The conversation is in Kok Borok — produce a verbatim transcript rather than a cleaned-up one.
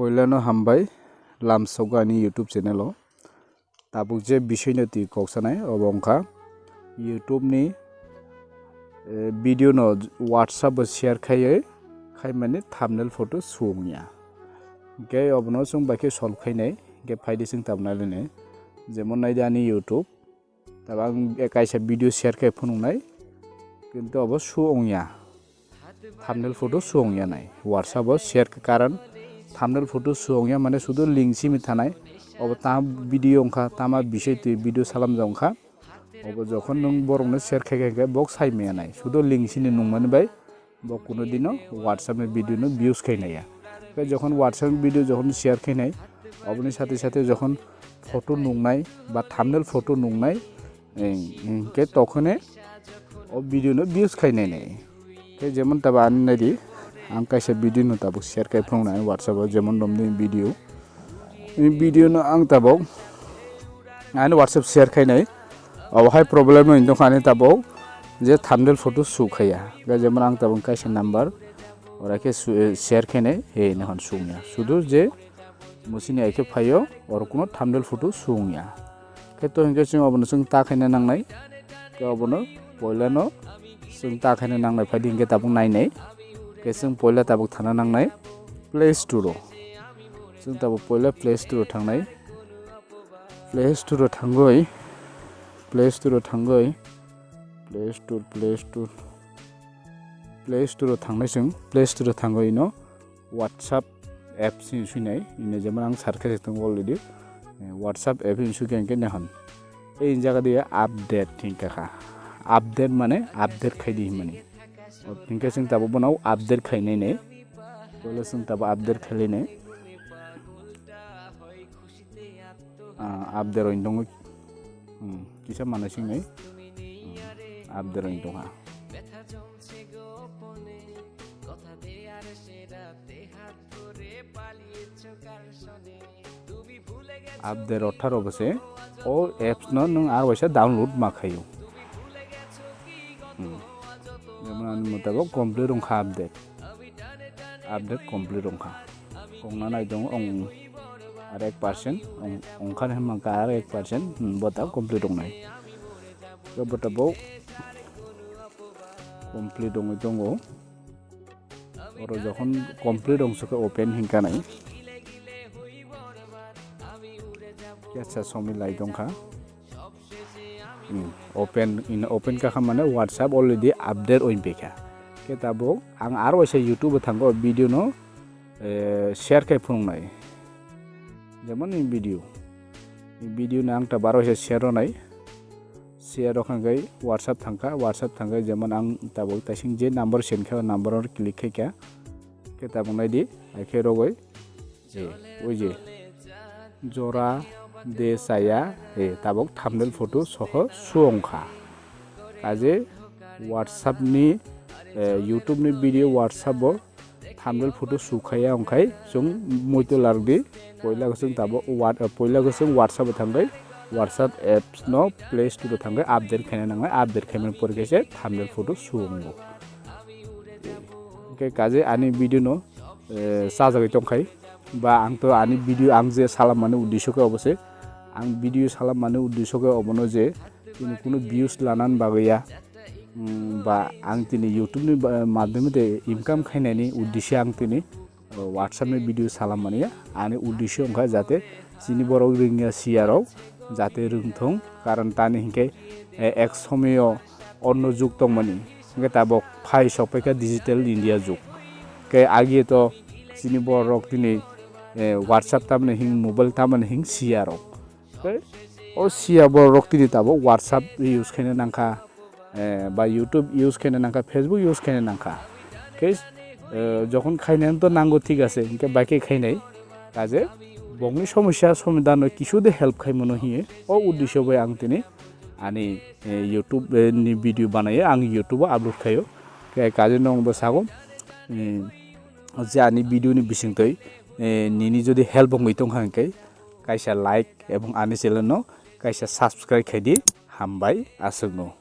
Poilano hambai lamsogo ani YouTube channel o. Tabuk je bisoi no twi kok sanai obo wngkha YouTube ni, eh, video no WhatsApp o share khaiwi khaimani thumbnail photo su wngya. Hwnkhe obono chwng bai khe solve khainai, hwnkhe phaidi chwng tabuk nailainai. Jemon naidi ani YouTube, tabuk ang kaisa video share khai phunuknai, kintu obo su wngya. Thumbnail photo su wngya nai. WhatsApp o share khe karon thumbnail photo su wngya mane sudo link simi thanai. Obo tama video wngkha, tama bisoi twi video salamjak wngkha. Obo jokhon nwng borokno share khai khai khe bok sai maya nai. Sudo link sini nungmani bai bo kuno dino WhatsApp ni video no views khai naiya. Tei jokhon WhatsApp ni video jokhon share khai nai, oboni sathe sathe jokhon photo nungnai ba thumbnail photo nungnai, Hwnkhe tokhone o video no views khai nai nai. Khe jemon tabo ani naidi, ang kaisa video no tabuk share khai phunuknai WhatsApp o, jemon romni video. Ni video no ang tabuk ani WhatsApp share khai nai. Obo hai problem no hinwi tongkha ani tabuk je thumbnail photo su khaiya. Khe jemon ang tabuk kaisa number ora khe su-, share khai nai, he hinwi hwn sungya. Sudu je musini ai khe phaio, oro kuno thumbnail photo su wngya. Khe to hinkhe chwng obono chwng ta khaina nangnai. Khe obono poila no chwng ta khaina nangnai, phaidi hinkhe tabuk nainai. Khe chwng poila tabuk thana nangnai Play Store o. Chwng tabuk poila Play Store o thangnai. Play Store o thangwi, Play Store o thangwi, Play Store, Play Store, Play Store o thangnai chwng, Play Store o thangwi no WhatsApp apps ni suinai, ine jemon ang search khe tongo already. Eh, WhatsApp app ni sui khe hwnkhe nahon. Ei jaga de update hinkha kha. Update mane update khai di himani. Hinkhe chwng tabuk bono update khainai nai. Pole chwng tabuk update khailai nai. Ah, update roi tongo. Hmm, kisa manai singnai. Hmm, update roi tongkha. Update otharo bose o apps no nwng ar waisa download ma khaio. Hmm. Jemon ani mutabok complete wngkha update. Update complete wngkha. Wngna nai tongo, wng ar ek percent, wng, wngkha hinma khe ar ek percent, hmm, bota complete wngnai. Khe bota bo complete wngwi tongo. Oro jokhon complete wngsa khe open hinkha nai. Kesa somoi lai tongkha. Hmm, open, in open kakha mane WhatsApp already update oinpekha. Khe tabuk ang aro waisa YouTube o thango video no, eh, share khai phunuknai. Jemon in video. In video no ang tabuk aro waisa share rwnai. Share rwkha khe WhatsApp thangkha, WhatsApp thangkhe jemon ang tabuk taising je number send kha, o number o click khaikha. Khe tabuk naidi, ai khe rogoi. E, oi je. Jora de saya, e, tabuk thumbnail photo soho su wngkha. Kaje WhatsApp ni, e, YouTube ni video WhatsApp o thumbnail photo su khaya wngkhai chwng muitu lardi. Poila khe chwng tabuk wa-, poila khe chwng WhatsApp o thangwi WhatsApp apps no Play Store o thangwi update khaina nangnai, update khaimani pore khe se thumbnail photo su wngo. Hwnkhe kaje ani video no, eh, chajagwi tongkhai. Ba ang to ani video ang je salammani uddesyo khe obo se. Ang video salammani uddesyo khe obono je tini kunu views lanani bagwi ya. Mm, ba ang tini YouTube ni ba-, madhyome de income khainani uddesyo ang tini, eh, WhatsApp ni video salammani ya. Ani uddesyo wngkha jate chini borok rwngya siya rok jate rwngthung. Karon tani hinkhe, eh, ek somoyo onno jug tongmani, hwnkhe tabuk phai sokphaikha digital India jug. Khe agi to chini borok tini, eh, WhatsApp tamni hing, mobile tamni hing siya rok. Khe o siya borok tini tabuk WhatsApp use khaina nangkha, eh, ba YouTube use khaina nangkha, Facebook use khaina nangkha. Khe, eh, jokhon khainani to nango thik ase, hwnkhe bai khe khainai. Kaje bongni somosya somadhan no kisu de help khaimano hiye. O uddesyo bai ang tini ani, eh, YouTube, eh, ni video banaiyo, ang YouTube o upload khaio. Khe kaje nwng bo sago, eh, je ani video ni bisingtwi, eh, nini jodi help wngwi tongkha hwnkhe kaisa like ebong ani channel no kaisa subscribe khaidi, hambai aswkno.